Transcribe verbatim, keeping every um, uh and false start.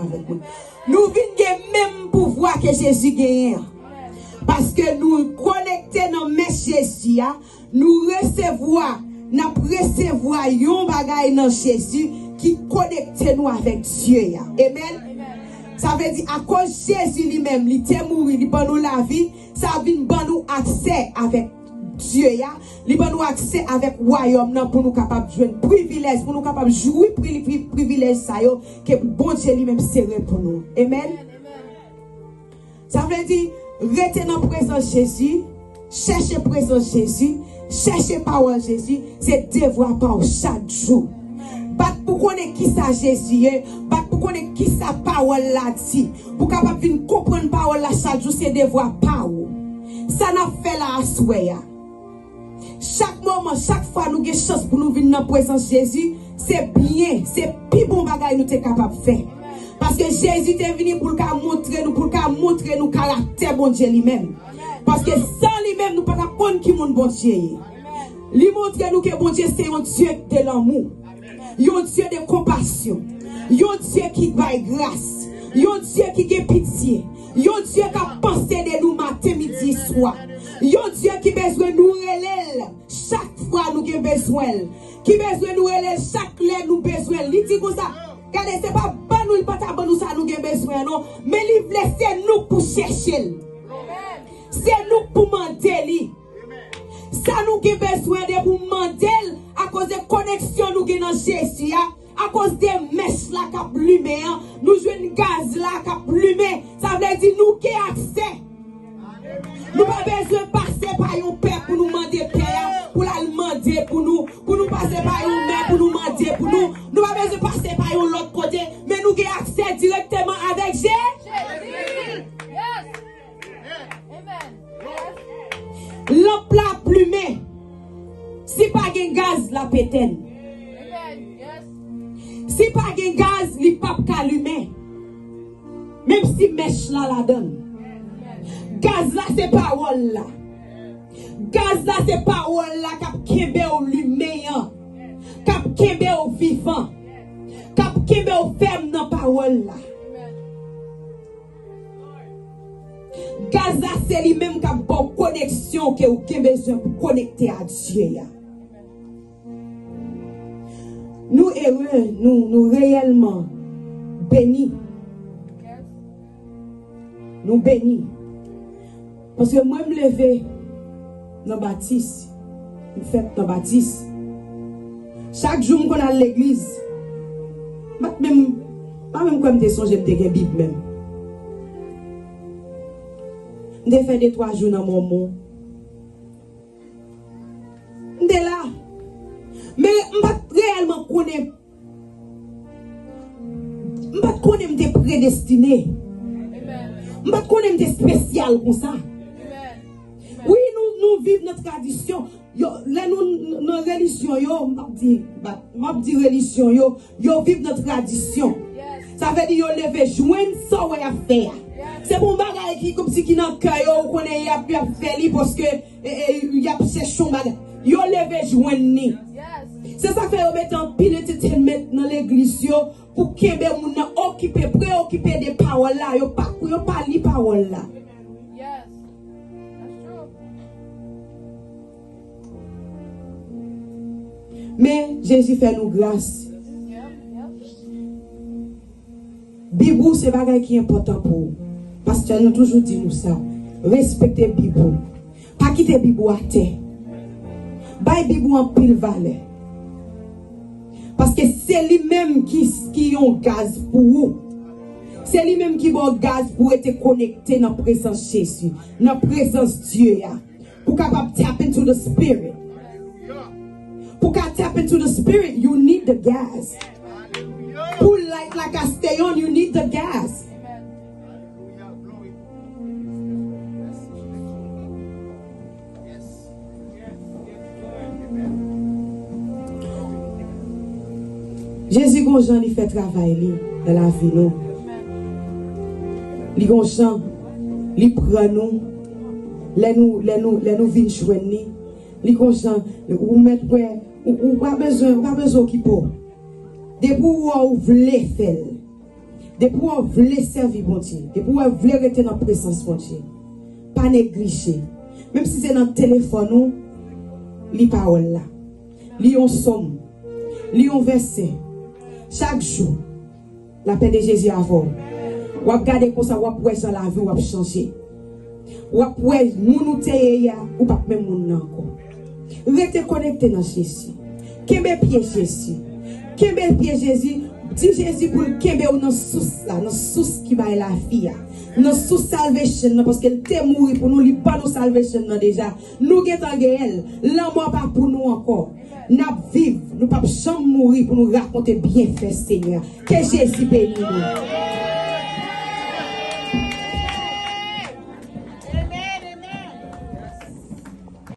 avèk mwen. Nou vin gen menm pouvwa ke Jezi genyen an. Paske nou konekte nan mèch Jezi a, nou resevwa, n ap resevwa yon bagay nan Jezi ki konekte nou avèk Dye a. Amen. Sa vle di, akoz Jezi li menm, li te mouri, li ban nou lavi, sa vin ban nou aksè avèk Dye a, li ban nou aksè avèk wayòm nan pou nou kapab jwenn privilèj, pou nou kapab jwi pri-, pri-, privilèj sa yo ke Bondye li menm sere pou nou. Amen. Sa vle di, rete nan prezans Jezi, chèche prezans Jezi, chèche pawòl Jezi, se devwa pa w chak jou. Bat pou konnen kisa Jezi ye, bat pou konnen kisa pawòl la di. Pou kapab vin konprann pawòl la chak jou, se devwa pa w. Sa n ap fè la aswè a. Chak moman, chak fwa nou gen chans pou nou vin nan prezans Jezi, se byen, se pi bon bagay nou te kapab fè. Paske Jezi te vini pou l ka montre nou, pou l ka montre nou karaktè Bondye li menm. Paske san li menm, nou pa t ap konn ki moun Bondye ye. Li montre nou ke Bondye se yon Dye de lanmou, yon Dye de konpasyon, yon Dye ki bay gras, yon Dye ki gen pitye, yon Dye k ap panse de nou maten, midi, swa, yon Dye ki bezwen nou rele l chak fwa nou gen bezwen l, ki bezwen nou rele l chak lè nou bezwen l. Li di konsa, gade, se pa ban nou, li pa ta ban nou sa nou gen bezwen an, non, men li vle se nou k pou chèche l. Se nou k pou mande li. Sa nou gen bezwen de pou mande l, akoz de koneksyon nou gen nan Jezi a, akoz de mèch la k ap limen an, nou jwenn gaz la k ap limen. Sa vle di nou gen aksè. Nou pa bezwen pase pa yon pè pou nou mande pè a, pou l al mande pou nou, pou nou pase pa yon mè pou nou mande pou nou. Nou pa bezwen pase pa yon lòt kote, men nou gen aksè dirèkteman avèk Jezi. Lanp la ap limen. Si pa gen gaz, l ap etèn. Si pa gen gaz, li p ap ka limen. Menm si mèch la ladan l. Gaz la se pawòl la. Gaz la se pawòl la k ap kenbe w limen an, k ap kenbe w vivan, k ap kenbe w fèm nan pawòl la. Gaz la se li menm k ap ba w koneksyon ke w gen bezwen pou konekte a Dye a. Nou ere, nou, nou reyèlman beni. Nou beni. Paske mwen, m leve nan batis. M fèt nan batis. Chak jou m konn al legliz. M pa t menm, m pa menm kwè m te sonje m te gen Bib menm. M te fè de twa jou nan Mòmon. M te la. Men m pa t reyèlman konnen. M pa t konnen m te predestine. M pa t konnen m te espesyal konsa. Wi, nou, nou viv nan tradisyon. Yo, lè nou n-, nan relijyon yo, m p ap di, m ap di relijyon yo, yo viv nan tradisyon. Sa vle di yo leve jwenn sa w wè y ap fè a. Se pa yon bagay ki kòmsi ki nan kè yo, ou konnen y ap, y ap fè li paske, e, e, y ap chèche yon bagay. Yo leve jwenn li. Se sa k fè yo mete anpil entertainment nan legliz yo pou kenbe moun nan okipe, preokipe de pawòl la. Yo pa, yo pa li pawòl la. Men Jezi fè nou gras. Bib ou se bagay ki enpòtan pou ou. Pastè nou toujou di nou sa. Respekte Bib ou. Pa kite Bib ou atè. Bay Bib ou anpil valè. Paske se li menm ki, ki yon gaz pou ou. Se li menm ki ba w gaz pou w rete konekte nan prezans Jezi, nan prezans Dye a. Pou kapab tap into the spirit. Pou ka tap into the spirit, you need the gas. Pou light la ka stay on, you need the gas. Jezi gon jan li fè travay li nan lavi nou. Li gon jan li pran nou lè nou, lè nou, lè nou vin jwenn li. Li gon jan ou mèt wè, ou, ou pa bezwen, ou pa bezwen okipe w. Depi ou wè ou vle fè l. Depi w vle sèvi Bondye, depi w vle rete nan prezans Bondye, pa neglije. Menm si se nan telefòn ou, li pawòl la. Li yon sòm. Li yon vèsè. Chak jou, lapè de Jezi avè w. W ap gade konsa, w ap wè jan lavi w ap chanje. W ap wè moun ou te ye a, ou p ap menm moun nan ankò. Rete konekte nan Jezi. Kenbe pye Jezi. Kenbe pye Jezi. Di Jezi pou l kenbe w nan sous la, nan sous ki bay lavi a. Nan sous salvation nan, paske l te mouri pou nou, li ban nou salvation nan deja. Nou gentan genyen l. Lanmò pa pou nou ankò. N ap viv, nou p ap janm mouri pou nou rakonte byenfè Senyè a. Ke Jezi beni nou.